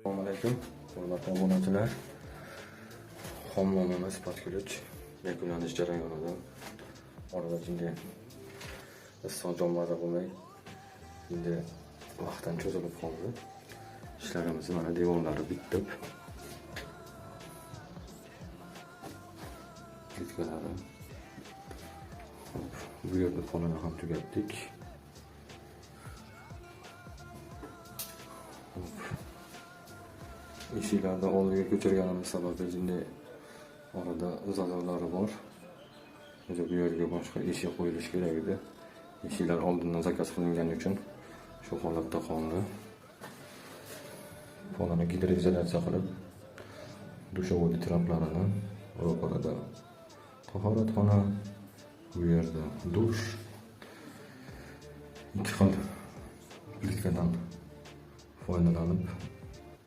Assalomu alaykum, hurmatli obunachilar. Hammomimiz под ключ yakunlanish jarayonida. Orada shunday issiq jon maza bo'lmay, endi vaqtdan cho'zilib qoldi. Ishlarimiz mana devorlari bitib. Plitkalari. Hop, bu yerda polini ham tugatdik. Hop. Eshiklarni oldiga ko'chirganimiz sababli jinday orada zazorlari bor. O'zi bu yerga boshqa eshik qo'yilishi kerak edi. Eshiklar oldindan zakaz qilingani uchun shu holatda qoldi. Polini gidroizolyatsiya qilib, dushovой traplarini ro'parada tahoratxona, bu yerda dush, ikki xil plitkadan foydalanib